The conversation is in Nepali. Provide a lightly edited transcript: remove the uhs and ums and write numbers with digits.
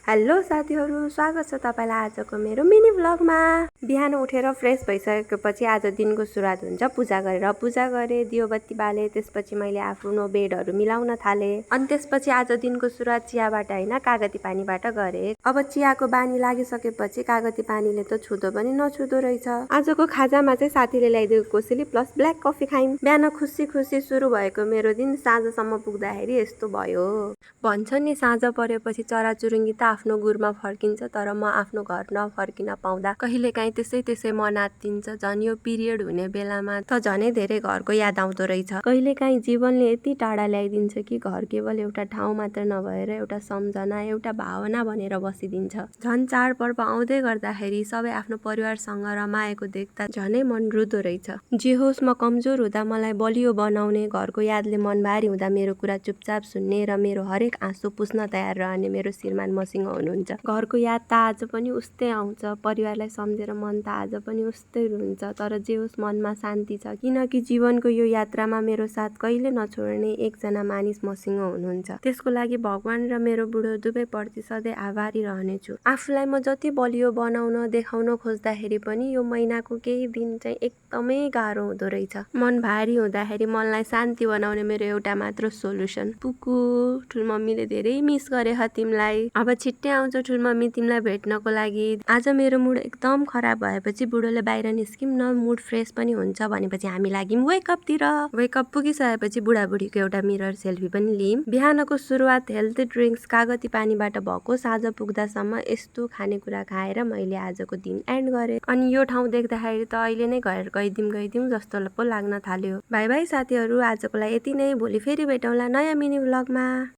हेलो साथीहरू, स्वागत छ तपाईलाई आजको मेरो मिनी भ्लगमा। बिहान उठेर फ्रेस भइसकेपछि आज दिनको सुरुवात हुन्छ पूजा गरेर। पूजा गरे, दियो बत्ती बाले, त्यसपछि मैले आफ्नो बेडहरू मिलाउन थाले। अनि त्यसपछि आज दिनको सुरुवात चियाबाट हैन कागती पानीबाट गरे। अब चियाको बानी लागिसकेपछि कागती पानीले त छुदो पनि नछुदो रहेछ। आजको खाजामा चाहिँ साथीले ल्याइदिएको कोसेली प्लस ब्ल्याक कफी खाइम। बिहान खुसी खुसी सुरु भएको मेरो दिन साँझसम्म पुग्दाखेरि यस्तो भयो। भन्छ नि साँझ परेपछि चराचुरुङ्गी त आफ्नो गुरमा फर्किन्छ, तर म आफ्नो घर नफर्किन पाउँदा कहिलेकाहीँ त्यसै मन आत्तिन्छ। झन् यो पिरियड हुने बेलामा त झनै धेरै घरको याद आउँदो रहेछ। कहिलेकाहीँ जीवनले यति टाढा ल्याइदिन्छ कि घर केवल एउटा ठाउँ मात्र नभएर एउटा सम्झना, एउटा भावना भनेर बसिदिन्छ। झन् चाडपर्व आउँदै गर्दाखेरि सबै आफ्नो परिवारसँग रमाएको देख्दा झनै मन रुदो रहेछ। जे होस्, म कमजोर हुँदा मलाई बलियो बनाउने, घरको यादले मन भारी हुँदा मेरो कुरा चुपचाप सुन्ने र मेरो हरेक आँसु पुस्न तयार रहने मेरो श्रीमान मसिङ हुनुहुन्छ। घरको याद त आज पनि उस्तै आउँछ, परिवारलाई सम्झेर मन त आज पनि उस्तै रुन्छ, तर जे होस् मनमा शान्ति छ, किनकि जीवनको यो यात्रामा मेरो साथ कहिले नछोड्ने एकजना मानिस मसिङ हुनुहुन्छ। त्यसको लागि भगवान र मेरो बुढो दुवैप्रति सधैँ आभारी रहनेछु। आफूलाई म जति बलियो बनाउन देखाउन खोज्दाखेरि पनि यो महिनाको केही दिन चाहिँ एकदमै गाह्रो हुँदो रहेछ। मन भारी हुँदाखेरि मनलाई शान्ति बनाउने मेरो एउटा मात्र सोलुसन, पुकु ठुलमम्मीले धेरै मिस गरे ह तिमीलाई। अब छिट्टै आउँछ ठुलमम्मी तिमीलाई भेट्नको लागि। आज मेरो मुड एकदम खराब भएपछि बुढोले बाहिर निस्किम न, मुड फ्रेस पनि हुन्छ भनेपछि हामी लाग्यौं वेकअपतिर। वेकअप पुगिसकेपछि बुढाबुढीको एउटा मिरर सेल्फी पनि लियौं। बिहानको सुरुवात हेल्दी ड्रिङ्क्स कागती पानीबाट भएको। साँझ पुग्दासम्म यस्तो खानेकुरा खाएर मैले आजको दिन एन्ड गरे। अनि यो ठाउँ देख्दाखेरि त अहिले नै घर गइदिउँ जस्तो पो लाग्न थाल्यो। बाई बाई साथीहरू, आजको लागि यति नै। भोलि फेरि भेटौँला नयाँ मिनी भ्लगमा।